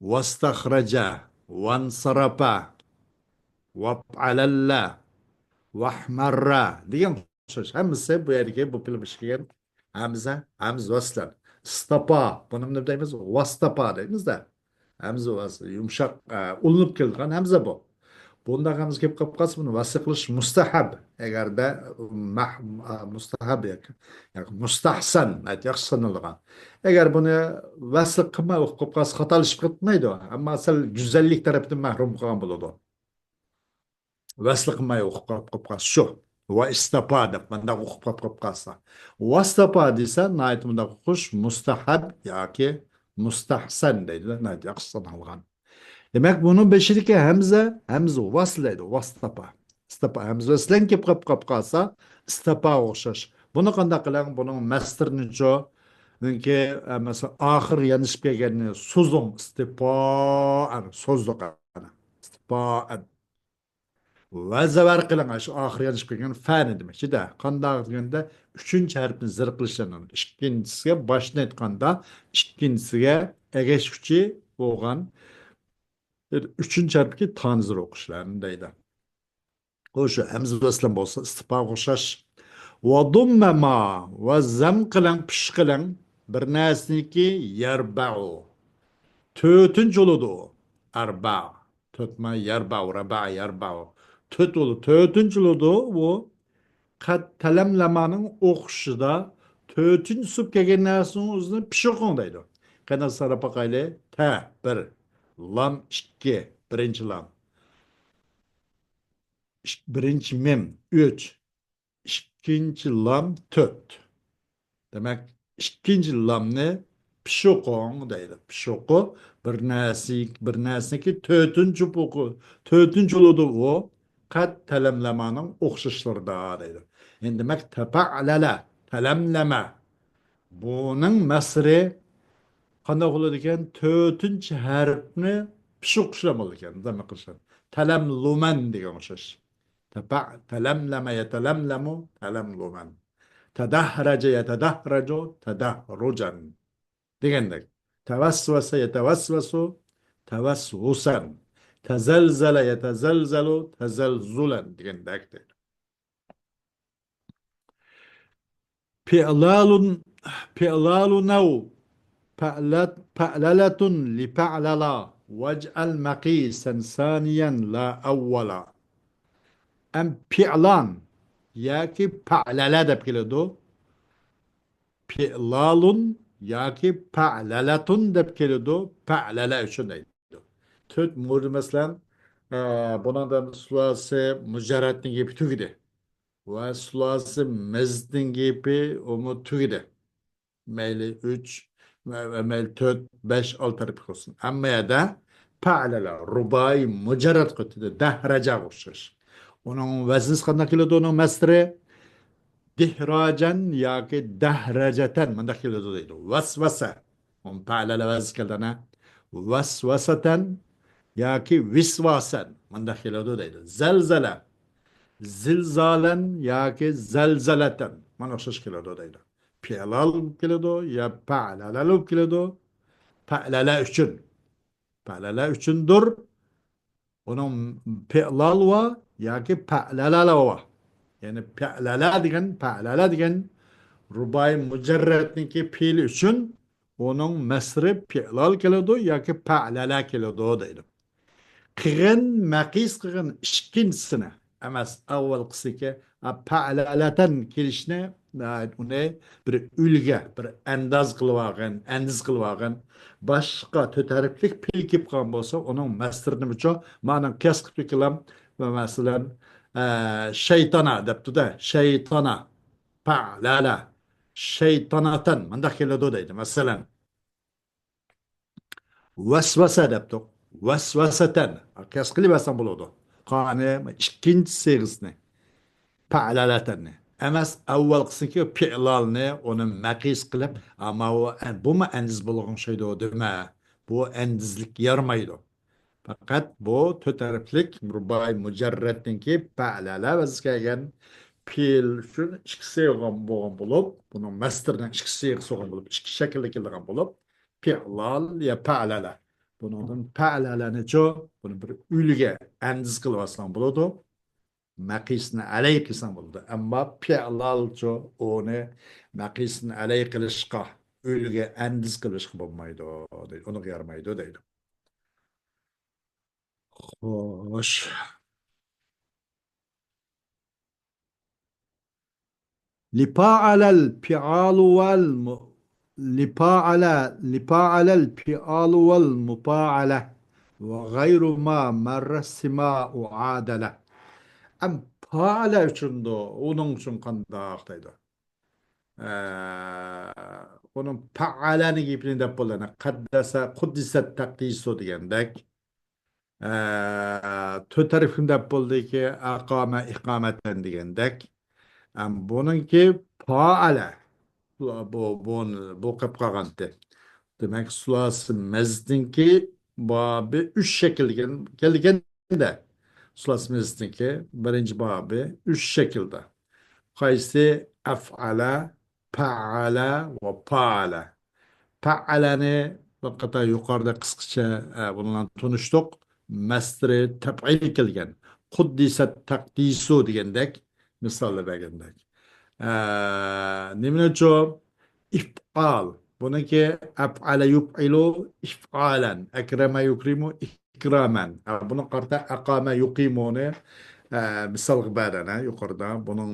ۋاستەخرەجە، ۋانسەرەپە، ۋەپئەلەللە، ۋەھمەررە دېگەن ئوخشاش. ھەممىسى بۇ يەردىكى بۇ پېئىل بېشى كەلگەن ھەمزە، ھەمزە ۋەسلەن. ئىستاپا، بۇنى نېمە دەيمىز؟ ۋاستاپا دەيمىز-دە. ھەمزە ۋەسلى، يۇمشاق، ئە، ئۇلىنىپ كېلىدىغان ھەمزە بۇ. بۇنداق ھەمزە كېلىپ قاپ قالسا، بۇنى ۋەسلى قىلىش مۇستەھەب. ئەگەردە مەھ-، ئە، مۇستەھەب ياكى، ياكى مۇستەھسەن، ياخشى سانىلىدىغان. ئەگەر بۇنى ۋەسلى قىلماي ئوقۇپ قاپ قالسا، خاتالىشىپ كەتمەيدۇ. ئەمما سەل گۈزەللىك تەرەپتىن مەھرۇم قالغان بولىدۇ. ۋەسلى قىلماي ئوقۇپ قاپ قالسا شۇ. ۋە ئىستاپا دەپ مۇنداق ئوقۇپ قاپ قاپ قالسا. ۋاستاپا دېسە، ناھايىتى مۇنداق ئوقۇش مۇستەھەب ياكى مۇستەھسەن دەيدۇ، ناھايىتى ياخشى سانالغان. دېمەك، بۇنىڭ بېشىدىكى ھەمزە، ھەمزە ۋەسل دەيدۇ، ۋاستاپا. ئىستاپا، ھەمزە ۋەسلەن كېلىپ قاپ قاپ قالسا، ئىستاپاغا ئوخشاش. بۇنى قانداق قىلىڭ؟ بۇنىڭ مەستىرىنىچۇ؟ چۈنكى، ئە، مەسىلەن، ئاخىرى يېنىشىپ كەلگەننى سوزۇڭ، ئىستىپائەن، سوزدۇق، ئەنە. ئىستىپائەن. ۋە زەۋەر قىلىڭ، شۇ ئاخىرى يېنىشىپ كەلگەن فەنى دېمەكچىدە. قانداق دېگەندە، ئۈچىنچى ھەرپنى زىر قىلىشلارنى، ئىككىنچىسىگە باشنى ئېيتقاندا، ئىككىنچىسىگە ئەگەشكۈچى بولغان ئۈچىنچى ھەرپكە تانى زىر ئوقۇشلارنى دەيدۇ. ئۇ شۇ ھەمزە ۋەسلەن بولسا ئىستىپاغا ئوخشاش. ۋە دۇممە ما، ۋە زەم قىلىڭ، پىش قىلىڭ، بىر نەرسىنىكى يەربەئۇ. تۆتىنچى بولىدۇ ئۇ. ئەربە. تۆت ما يەربەئۇ، رەبە يەربەئۇ. تۆت بولىدۇ، تۆتىنچى بولىدۇ ئۇ. قەد تەلەملەمانىڭ ئوخشىشىدا تۆتىنچى سۈپ كەلگەن نەرسىنىڭ ئۆزىنى پىش ئوقۇڭ دەيدۇ. قېنى ساناپ باقايلى. تە، بىر. لام، ئىككى. بىرىنچى لام. ئىك-، بىرىنچى مىم، ئۈچ. ئىككىنچى لام، تۆت. دېمەك، ئىككىنچى لامنى پىش ئوقۇڭ دەيدۇ. پىش ئوقۇ، بىر نەرسە، بىر نەرسىنىڭكى تۆتىنچى بوقۇ-، تۆتىنچى بولىدۇ ئۇ. قەد تەلەملەمانىڭ ئوخشاشلىرىدا دەيدۇ. ئەمدى دېمەك، تەپەئلەلە، تەلەملەمە. بۇنىڭ مەسرى قانداق بولىدىكەن؟ تۆتىنچى ھەرپنى پىش ئوقۇشلار بولىدىكەن، زەممە قىلىشلار. تەلەملۇمەن دېگەن ئوخشاش. تەپە-، تەلەملەمە يەتەلەملەمۇ، تەلەملۇمەن. تەدەھرەجە يەتەدەھرەجۇ، تەدەھرۇجەن. دېگەندەك. تەۋەسۋەسە يەتەۋەسۋەسۇ، تەۋەسۋۇسەن. تەزەلزەلە يەتەزەلزەلۇ، تەزەلزۇلەن دېگەندەك دەيدۇ. پىئلالۇن، پىئلالۇنەۋ، پەئلەت-، پەئلەلەتۇن لىپەئلەلا، ۋەجئەل مەقىسەن سانىيەن لا ئەۋۋەلا. ئەم پىئلان ياكى پەئلەلە دەپ كېلىدۇ. پىئلالۇن ياكى پەئلەلەتۇن دەپ كېلىدۇ. پەئلەلە ئۈچۈن دەيدۇ. تۆت مۇردا مەسىلەن، ئە، بۇنىڭدا سۇلاسى مۇجەررەتنىڭ گېپى تۈگىدى. ۋە سۇلاسى مەزىتنىڭ گېپى ئۇمۇ تۈگىدى. مەيلى ئۈچ، ۋە، ۋە مەيلى تۆت، بەش، ئالتە تەرەپلىك بولسۇن. ئەمما يەردە پەئلەلە، رۇبائىي مۇجەررەت قىلىۋېتىدۇ، دەھرەجەگە ئوخشاش. ئۇنىڭ ۋەزنىسى قانداق كېلىدۇ، ئۇنىڭ مەستىرى؟ دىھراجەن ياكى دەھرەجەتەن مۇنداق كېلىدۇ دەيدۇ. ۋەسۋەسە. ئۇنىڭ پەئلەلە ۋەزنى كەلدى ئەنە. ۋەسۋەسەتەن ياكى ۋىسۋاسەن مۇنداق كېلىدۇ دەيدۇ. زەلزەلە. زىلزالەن ياكى زەلزەلەتەن مانا ئوخشاش كېلىدۇ دەيدۇ. پىئلال بولۇپ كېلىدۇ يا پەئلەلە بولۇپ كېلىدۇ. پەئلەلە ئۈچۈن. پەئلەلە ئۈچۈندۇر. ئۇنىڭ پىئلال ۋا ياكى پەئلەلە ۋا. يەنى پەئلەلە دېگەن، پەئلەلە دېگەن رۇبائىي مۇجەررەتنىڭكى پېئىلى ئۈچۈن ئۇنىڭ مەستىرى پىئلال كېلىدۇ ياكى پەئلەلە كېلىدۇ دەيدۇ. قىلغىن، مەقىس قىلغىن ئىككىنچىسىنى ئەمەس، ئاۋۋالقىسىنىڭكى، ئا، پەئلەلەتەن كېلىشىنى، ئا، ئۇنى بىر ئۈلگە، بىر ئەنداز قىلىۋالغىن، ئەندىز قىلىۋالغىن. باشقا تۆت ھەرپلىك پېئىل كېلىپ قالغان بولسا، ئۇنىڭ مەستىرىنى بۇچۇ مانا قىياس قىلىپ كېلىڭ. مەسىلەن، ئە، شەيتانا دەپتۇ-دە، شەيتانا، پەئلەلە، شەيتاناتەن، مۇنداق كېلىدۇ دەيدۇ، مەسىلەن. ۋەسۋەسە دەپتۇق. ۋەسۋەسەتەن. قىياس قىلىۋەرسەڭ بولىدۇ. قانى ئىككىنچى سىيغىسىنى. پەئلەلەتەننى. ئەمەس، ئەۋۋەلقىسىنىڭكى پىئلالنى، ئۇنى مەقىس قىلىپ، ئەمما ئۇ، بۇمۇ ئەندىز بولغان ئوخشايدۇ دېمە. بۇ ئەندىزلىك يارىمايدۇ. پەقەت بۇ تۆت ھەرپلىك رۇبائىي مۇجەررەتنىڭكى پەئلەلە ۋەزنى كەلگەن پېئىل ئۈچۈن ئىككى سىيغا بولغان بولۇپ، بۇنىڭ مەستىرىنىڭ ئىككى سىيغىسى بولغان بولۇپ، ئىككى شەكىلدە كېلىدىغان بولۇپ، پىئلال يا پەئلەلە. بۇنىڭدىن پەئلەلەنىچۇ، بۇنى بىر ئۆلگە ئەندىز قىلىۋالساڭ بولىدۇ. مەقىسنى ئەلەي قىلساڭ بولىدۇ. ئەمما پىئلالچۇ، ئۇنى مەقىسنى ئەلەي قىلىشقا، ئۆلگە ئەندىز قىلىشقا بولمايدۇ، دەيدۇ. ئۇنىڭغا يارىمايدۇ، دەيدۇ. خوش. لفاعل الفعال والم-، لفاعل، لفاعل الفعال والمفاعلة وغير ما مر سما أعادلة. ئەم پائەلە ئۈچۈندۇ، ئۇنىڭ ئۈچۈن قانداق دەيدۇ؟ ئە، بۇنىڭ پەئەلەنى گېپىنى دەپ بولىدۇ. قەددەسە، قۇددىسەت تەقدىسۇ دېگەندەك. ئە، تۆت ھەرپنى دەپ بولدىكى، ئەقامە، ئىقامەتەن دېگەندەك. ئەم، بۇنىڭكى پائەلە. بۇ، بۇ، بۇ، بۇ قېلىپ قالغانتى. دېمەك، سۇلاسى مەزىدنىڭكى بابى ئۈچ شەكىلگە كەلگەندە، سۇلاسى مەزىدنىڭكى بىرىنچى بابى ئۈچ شەكىلدە. قايسى؟ ئەفئەلە، پەئەلە ۋە پائەلە. پەئەلەنى بىر قاتار يۇقىرىدا قىسقىچە، ئە، بۇنىڭ بىلەن تونۇشتۇق. مەسدىرى تەپئىل كەلگەن. قۇددىسەت تەقدىسۇ دېگەندەك، مىسالدا بەرگەندەك. ئە، نېمىنىچۇ؟ ئىفئال. بۇنىڭكى ئەفئەلە يۇفئىلۇ ئىفئالەن. ئەكرەمە يۇكرىمۇ ئىكرامەن. ئە، بۇنى قارىتا ئەقامە يۇقىمۇنى، ئە، مىسالغا بەردى، ئە، يۇقىرىدا. بۇنىڭ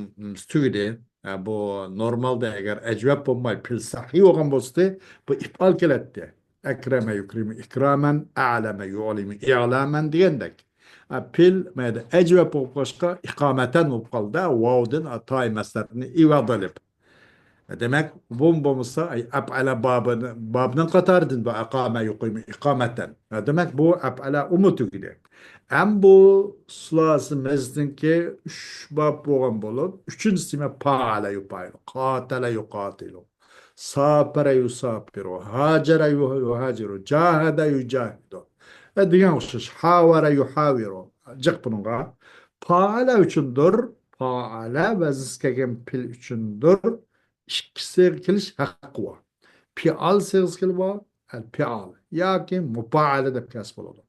تۈگىدى. ئە، بۇ نورمالدا ئەگەر ئەجۋەب بولماي پېئىل سەھىھ بولغان بولسىدى، بۇ ئىپئال كېلەتتى. ئەكرەمە يۇكرىمۇ ئىكرامەن، ئەلەمە يۇئلىمۇ ئىلەمەن دېگەندەك. ئە، پېئىل مەيدە ئەجۋەب بولۇپ قالغاچقا ئىقامەتەن بولۇپ قالدى. ۋاۋدىن ئە، تائى مەسدەرنى ئىۋادە ئېلىپ. دېمەك، بۇ بولمىسا، ئەي، ئەپئەلە بابىنى، بابنىڭ قاتارىدىن بۇ ئەقامە يۇقىمۇ ئىقامەتەن. دېمەك، بۇ ئەپئەلە ئۇمۇ تۈگىدى. ئەم بۇ سۇلاسى مەزىدنىڭكى ئۈچ باب بولغان بولۇپ، ئۈچىنچىسى مە پائەلە يۇپائىلۇ، قاتەلە يۇقاتىلۇ، ساپەرە يۇساپىرۇ، ھاجەرە يۇ-، يۇھاجىرۇ، جاھەدە يۇجاھىدۇ. ۋە دېگەن ئوخشاش. ھاۋەرە يۇھاۋىرۇ. جىق بۇنىڭغا. پائەلە ئۈچۈندۇر. پائەلە ۋەزىسى كەلگەن پېئىل ئۈچۈندۇر. ئىككى سىيغا كېلىش ھەققى بار. پىئال سىيغىسى كېلىدۇ، ئەل پىئال ياكى مۇپائەلە دەپ كەلسە بولىدۇ.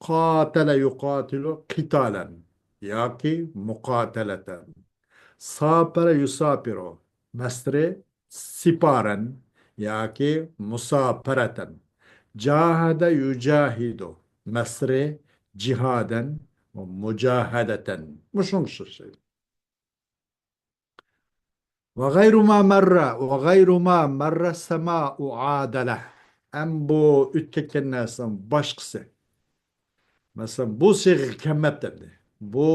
قاتەلە يۇقاتىلۇ قىتالەن ياكى مۇقاتەلەتەن. ساپەرە يۇساپىرۇ مەسدىرى سىپارەن ياكى مۇساپەرەتەن. جاھەدە يۇجاھىدۇ مەسدىرى جىھادەن ۋە مۇجاھەدەتەن. مۇشۇنىڭغا ئوخشاش. ۋە غەيرۇ ما مەررە، ۋە غەيرۇ ما مەررە سەما ئۇئادەلە. ئەم بۇ ئۆتۈپ كەتكەن نەرسىنىڭ باشقىسى. مەسىلەن، بۇ سىيغىگە كەلمەپتۇ ئەمدى. بۇ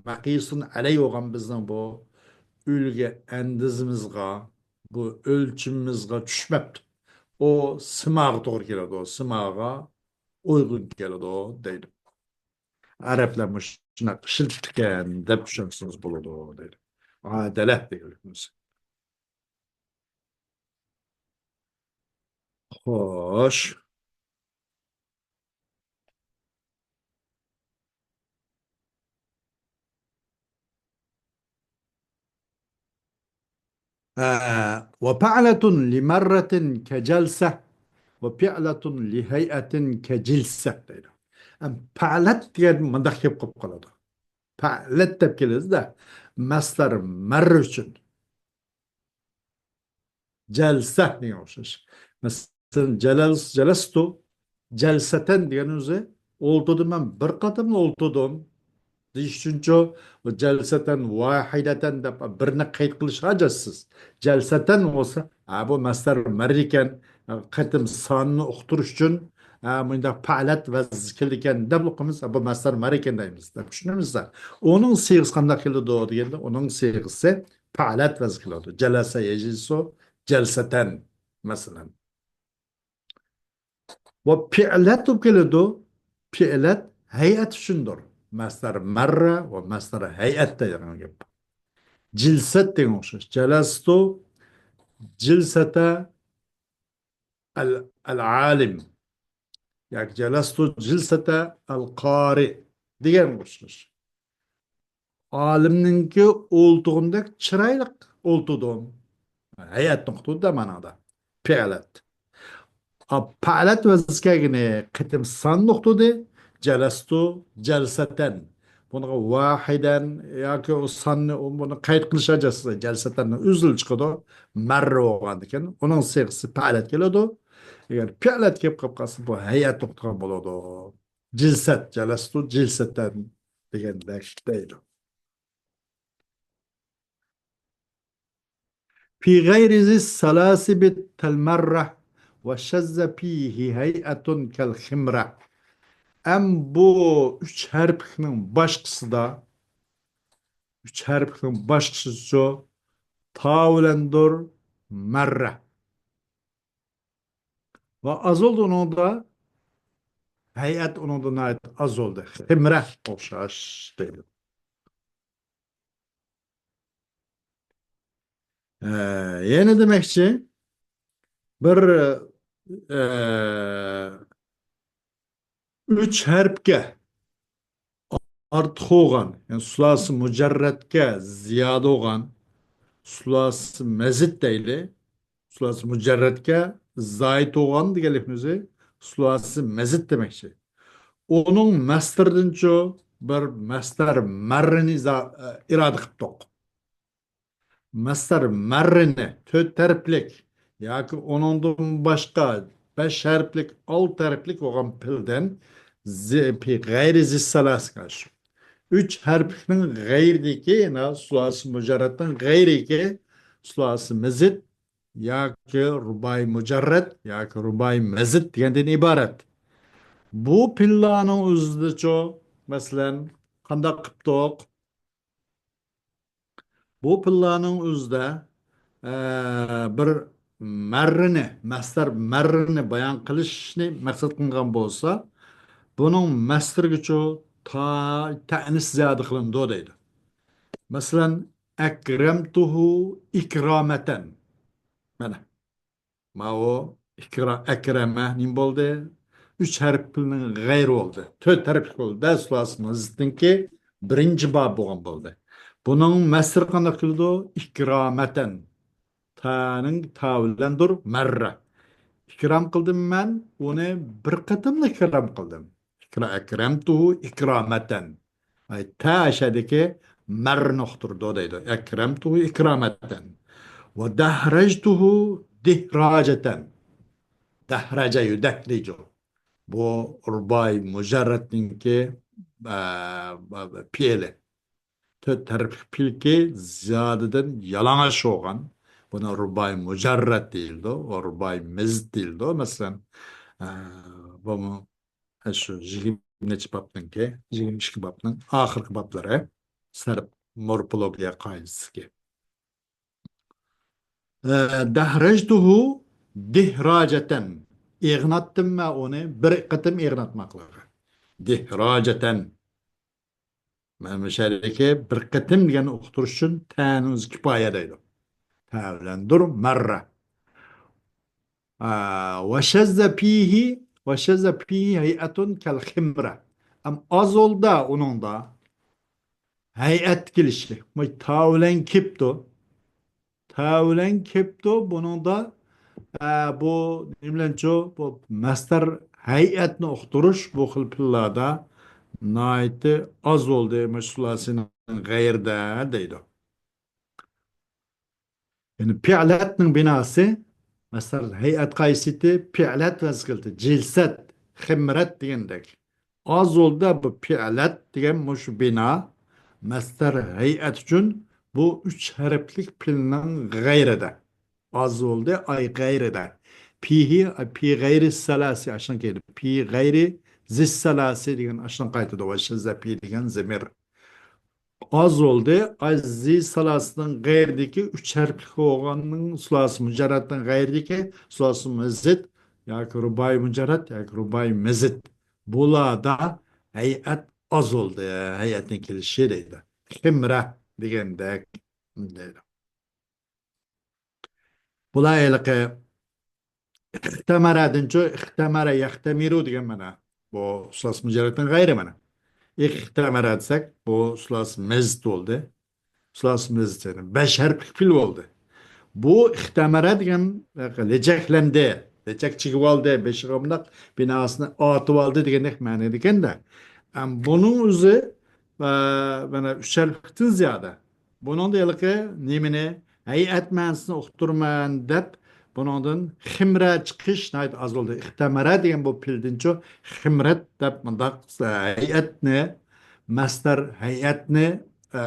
مەقىسۇن ئەلەي بولغان بىزنىڭ بۇ ئۈلگە ئەندىزىمىزغا، بۇ ئۆلچىمىمىزغا چۈشمەپتۇ. ئۇ سىماغا توغرا كېلىدۇ، سىماغا ئۇيغۇن كېلىدۇ دەيدۇ. ئەرەبلەر مۇشۇنداق ئىشلىتىپتىكەن دەپ چۈشەنسىڭىز بولىدۇ دەيدۇ. ئادەلەت دېگەنلىكىمىز. خوش. ئە، ۋە پەئلەتۇن لىمەررەتىن كەجەلسە، ۋە پەئلەتۇن لىھەيئەتىن كەجىلسە دەيدۇ. ئەم، پەئلەت دېگەن مۇنداق كېلىپ قالىدۇ. پەئلەت دەپ كېلىدۇ-دە، مەسدەر مەررە ئۈچۈن. جەلسە دېگەن ئوخشاش. مەسىلەن، جەلەل-، جەلەستۇ، جەلسەتەن دېگەن ئۆزى ئولتۇردۇم، مەن بىر قېتىملا ئولتۇردۇم دېيىش ئۈچۈنچۇ، بۇ جەلسەتەن ۋاھىدەتەن دەپ بىرنى قەيت قىلىش ھاجەتسىز. جەلسەتەن بولسا، ھە، بۇ مەسدەر مەررە ئىكەن، قېتىم سانىنى ئۇقتۇرۇش ئۈچۈن، ھە، مۇنداق پەئلەت ۋەزىسى كېلىدىكەن دەپ ئوقۇيمىز، ھە، بۇ مەسدەر مەررە ئىكەن دەيمىز دەپ چۈشىنىمىز. ئۇنىڭ سىيغىسى قانداق كېلىدۇ دېگەندە، ئۇنىڭ سىيغىسى پەئلەت ۋەزىن كېلىدۇ. جەلەسە يەجلىسۇ جەلسەتەن، مەسىلەن. ۋە پىئلەت بولۇپ كېلىدۇ. پىئلەت ھەيئەت ئۈچۈندۇر. مەسدەر مەررە ۋە مەسدەر ھەيئەت دەيدىغان گەپ. جىلسەت دېگەن ئوخشاش. جەلەستۇ جىلسەتە ئەل-، ئەل-ئالىم. ياكى جەلەستۇ جىلسەتە ئەل-قارى دېگەن ئوخشاش. ئالىمنىڭكى ئولتۇرغىنىدەك چىرايلىق ئولتۇردۇم. ھەيئەتنى ئۇقتۇردى مانادا. پىئلەت. ئا، پەئلەت ۋەزنى كەلگىنى قېتىم سان نۇقتىدى. جەلەستۇ جەلسەتەن. بۇنىڭغا ۋاھىدەن ياكى ئۇ ساننى، ئۇ، بۇنى قەيت قىلىش ھاجەتسىز. جەلسەتەننىڭ ئۆزىلا چىقىدۇ. مەررە بولغاندىكىن ئۇنىڭ سىيغىسى پەئلەت كېلىدۇ. ئەگەر پەئلەت كېلىپ قاپ قالسا، بۇ ھەيئەت نۇقتىغا بولىدۇ. جىلسەت، جەلەستۇ جىلسەتەن دېگەندەك دەيدۇ. في غير ذي الثلاث بت المرة وشذ فيه هيئة كالخمرة. ئەم بۇ ئۈچ ھەرپلىكنىڭ باشقىسىدا، ئۈچ ھەرپلىكنىڭ باشقىسىچۇ، تا بىلەندۇر مەررە. ۋە ئاز بولدى ئۇنىڭدا، ھەيئەت ئۇنىڭدا ناھايىتى ئاز بولدى. خىمرە ئوخشاش دەيدۇ. ئە، يەنە دېمەكچى، بىر، ئە، ئۈچ ھەرپكە ئارتۇق بولغان، يەنى سۇلاسى مۇجەررەتكە زىيادە بولغان، سۇلاسى مەزىد دەيلى، سۇلاسى مۇجەررەتكە زايىد بولغان دېگەنلىكنىڭ ئۆزى سۇلاسى مەزىد دېمەكچى. ئۇنىڭ مەسدىرىدىنچۇ بىر مەسدەر مەررىنى زا-، ئىرادە قىپتۇق. مەسدەر مەررىنى تۆت ھەرپلىك ياكى ئۇنىڭدىن باشقا بەش ھەرپلىك، ئالتە ھەرپلىك بولغان پېئىلدىن زى-، پېئىل غەيرى زىسسالاسىغا شۇ. ئۈچ ھەرپلىكنىڭ غەيرىدىكى، يەنى سۇلاسى مۇجەررەتنىڭ غەيرىدىكى سۇلاسى مەزىد ياكى رۇبائىي مۇجەررەت ياكى رۇبائىي مەزىد دېگەندىن ئىبارەت. بۇ پېئىللارنىڭ ئۆزىدىچۇ، مەسىلەن، قانداق قىپتۇق؟ بۇ پېئىللارنىڭ ئۆزىدە، ئە، بىر مەررىنى، مەسدەر مەررىنى بايان قىلىشنى مەقسەت قىلغان بولسا، بۇنىڭ مەسدىرىگىچۇ تا تەئنىس زىيادە قىلىنىدۇ دەيدۇ. مەسىلەن، ئەكرەمتۇھۇ ئىكرامەتەن. مانا. ماۋۇ ئىكرا-، ئەكرەمە نېمە بولدى؟ ئۈچ ھەرپنىڭ غەيرى بولدى. تۆت ھەرپلىك بولدى. دە سۇلاسى مەزىدنىڭكى بىرىنچى بابى بولغان بولدى. بۇنىڭ مەسدىرى قانداق كېلىدۇ؟ ئىكرامەتەن. تانىڭ تا بىلەندۇر مەررە. ئىكرام قىلدىم مەن، ئۇنى بىر قېتىملا ئىكرام قىلدىم. ئىكرا-، ئەكرەمتۇھۇ ئىكرامەتەن. ئاي، تە ئەشەدىكى مەررىنى ئۇقتۇرىدۇ دەيدۇ. ئەكرەمتۇھۇ ئىكرامەتەن. ۋە دەھرەجتۇھۇ دىھراجەتەن. دەھرەجە يۇدەھرىجۇ. بۇ رۇبائىي مۇجەررەتنىڭكى، ئە، پېئىلى. تۆت ھەرپلىك پېئىلكى زىيادىدىن يالىڭاچ بولغان. بۇنى رۇبائىي مۇجەررەت دېيىلىدۇ، ۋە رۇبائىي مەزىد دېيىلىدۇ. مەسىلەن، ئە، بۇمۇ شۇ يىگىرمە نەچچە بابنىڭكى، يىگىرمە ئىككى بابنىڭ ئاخىرقى بابلىرى، سەرپ مورفولوگىيە قائىدىسىدىكى. ئە، دەھرەجتۇھۇ دىھراجەتەن. ئېغناتتىم مەن ئۇنى بىر قېتىم ئېغناتماقلىقى. دىھراجەتەن. مانا مۇشۇ يەردىكى بىر قېتىم دېگەننى ئۇقتۇرۇش ئۈچۈن تەنىڭ ئۆزى كۇپايە دەيدۇ. تە بىلەندۇر مەررە. ئا، ۋە شەززە پىھى، ۋە شەززە پىھى ھەيئەتۇن كەل خىمرە. ئەم ئاز بولدى ئۇنىڭدا ھەيئەت كېلىشى. مۇ-، تا بىلەن كېپتۇ. تا بىلەن كېپتۇ. بۇنىڭدا، ئە، بۇ نېمە بىلەنچۇ؟ بۇ مەسدەر ھەيئەتنى ئۇقتۇرۇش بۇ خىل پېئىللاردا ناھايىتى ئاز بولدى. مۇشۇ سۇلاسىنىڭ غەيرىدە دەيدۇ. يەنى پېئىلەتنىڭ بىناسى، مەسىلەن، ھەيئەت قايسىتى؟ پېئىلەت ۋەزىكىلتى، جىلسەت، خىمرەت دېگەندەك. ئاز بولدى بۇ پېئىلەت دېگەن مۇشۇ بىنا، مەسدەر ھەيئەت ئۈچۈن بۇ ئۈچ ھەرپلىك پېئىلنىڭ غەيرىدە. ئاز بولدى، ئاي غەيرىدە. پىھى، پى غەيرى سەلاسى ئاشۇنىڭ كەيدى. پى غەيرى زىس سەلاسى دېگەن ئاشۇنىڭ قايتىدۇ. ۋە شەززە پى دېگەن زېمىر. ئاز بولدى. ئاي زى سالاسىنىڭ غەيرىدىكى ئۈچ ھەرپلىك بولغاننىڭ سۇلاسى مۇجەررەتنىڭ غەيرىدىكى سۇلاسى مەزىد ياكى رۇبائىي مۇجەررەت ياكى رۇبائىي مەزىد. بۇلاردا ھەيئەت ئاز بولدى. ھەيئەتنىڭ كېلىشى دەيدۇ. خىمرە دېگەندەك دەيدۇ. بۇلار ھېلىقى ئىختەمەرەدىنچۇ، ئىختەمەرە يەختەمىرۇ دېگەن مانا. بۇ سۇلاسى مۇجەررەتنىڭ غەيرى مانا. ئىختەمەرە دېسەك، بۇ سۇلاسى مەزىد بولدى. سۇلاسى مەزىد، يەنى بەش ھەرپلىك پېئىل بولدى. بۇ ئىختەمەرە دېگەن لېجەكلەندى. چەك چىگىۋالدى، بېشىغا مۇنداق بىناسىنى ئاتىۋالدى دېگەندەك مەنىدىكەن-دە. ئەم، بۇنىڭ ئۆزى، ئە، مانا ئۈچ ھەرپلىكتىن زىيادە. بۇنىڭدا ھېلىقى نېمىنى، ھەيئەت مەنىسىنى ئۇقتۇرىمەن دەپ، بۇنىڭدىن خىمرە چىقىش ناھايىتى ئاز بولدى. ئىختەمەرە دېگەن بۇ پېئىلدىنچۇ خىمرەت دەپ مۇنداق، ئە، ھەيئەتنى، مەسدەر ھەيئەتنى، ئە،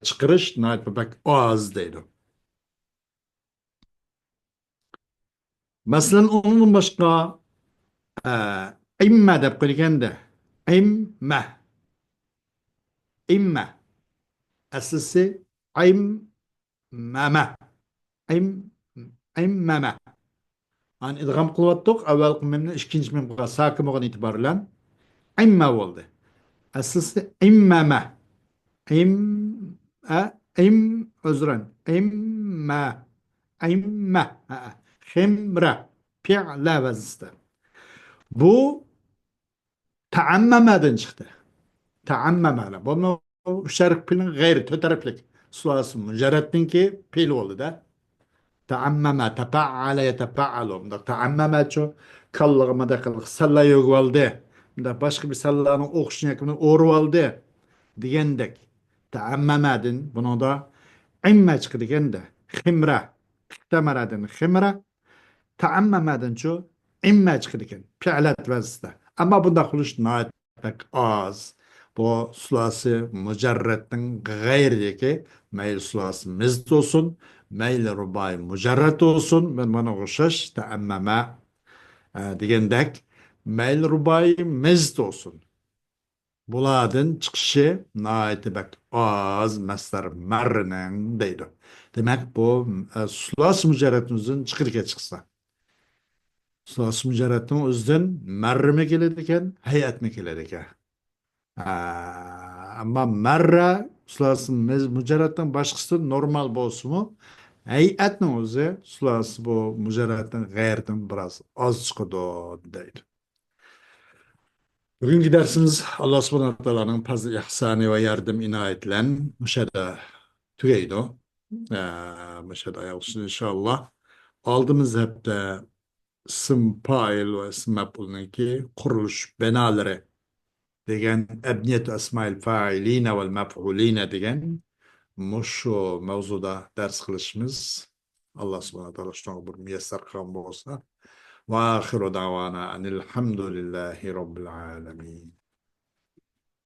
چىقىرىش ناھايىتى بەك ئاز دەيدۇ. مەسىلەن، ئۇنىڭدىن باشقا، ئە، ئىممە دەپ قويىدىكەن-دە. ئىممە. ئىممە. ئەسلىسى ئىممەمە. ئىم-، ئىممەمە. ئانى ئىدغام قىلىۋاتتۇق. ئەۋۋەلقى مىمنى ئىككىنچى مىمغا ساكىن بولغان ئېتىبار بىلەن ئىممە بولدى. ئەسلىسى ئىممەمە. ئىم، ئە، ئىم، ئۆزرەن. ئىممە. ئىممە. ھە، خىمرە. پىئلە ۋەزنىسىدە. بۇ تەئەممەمەدىن چىقتى. تەئەممەمە. بۇمۇ ئۈچ ھەرپ پېئىلنىڭ غەيرى، تۆت ھەرپلىك. سۇلاسى مۇجەررەتنىڭكى پېئىل بولدى-دە. تەئەممەمە، تەپەئەلە، يەتەپەئەلۇ. مۇنداق تەئەممەمەچۇ، كاللىغا مۇنداق قىلىپ سەللا يۆگىۋالدى. مۇنداق باشقا بىر سەللانىڭ ئوخشىشىنى ياكى بۇنى ئورىۋالدى دېگەندەك. تەئەممەمەدىن بۇنىڭدا ئىممە چىقىدىكەن-دە. خىمرە. ئىختەمەرەدىن خىمرە. تەئەممەمەدىنچۇ ئىممە چىقىدىكەن. پىئلەت ۋەزنىسىدە. ئەمما بۇنداق بولۇش ناھايىتى بەك ئاز. بۇ سۇلاسى مۇجەررەتنىڭ غەيرىدىكى، مەيلى سۇلاسى مىزت بولسۇن، مەيلى رۇبائىي مۇجەررەت بولسۇن، مەن مانا ئوخشاش تەئەممەمە، ئە، دېگەندەك، مەيلى رۇبائىي مىزت بولسۇن. بۇلاردىن چىقىشى ناھايىتى بەك ئاز مەسدەر مەررىنىڭ دەيدۇ. دېمەك، بۇ، ئە، سۇلاسى مۇجەررەتنىڭ ئۆزىدىن چىقىدىكەن چىقسا. سۇلاسى مۇجەررەتنىڭ ئۆزىدىن مەررىمۇ كېلىدىكەن، ھەيئەتمۇ كېلىدىكەن. ئە، ئەمما مەررە سۇلاسى مۇجەررەتنىڭ باشقىسى نورمال بولسىمۇ، ھەيئەتنىڭ ئۆزى سۇلاسى بۇ مۇجەررەتنىڭ غەيرىدىن بىراز ئاز چىقىدۇ دەيدۇ. بۈگۈنكى دەرسىمىز ئاللا سۇبھانەھۇ ۋە تائالانىڭ پەزلى ئېھسانى ۋە ياردىمى ئىنايىتى بىلەن مۇشۇ يەردە تۈگەيدۇ. ئە، مۇشۇ يەردە ئاياغلىشىدۇ ئىنشائاللا. ئالدىمىز ھەپتە ئىسىم پائىل ۋە ئىسىم مەپئۇلنىڭكى قۇرۇلۇش بىنالىرى دېگەن ئەبنىيەتۇ ئەسمائىل فائىلىنە ۋەل مەپئۇلىنە دېگەن مۇشۇ مەۋزۇدا دەرس قىلىشىمىز ئاللا سۇبھانەھۇ ۋە تائالا شۇنىڭغا بىر مۇيەسسەر قىلغان بولسا. ۋە ئاخىرۇ دەۋانا ئەنىل ھەمدۇلىللاھى رەببىل ئالەمىن.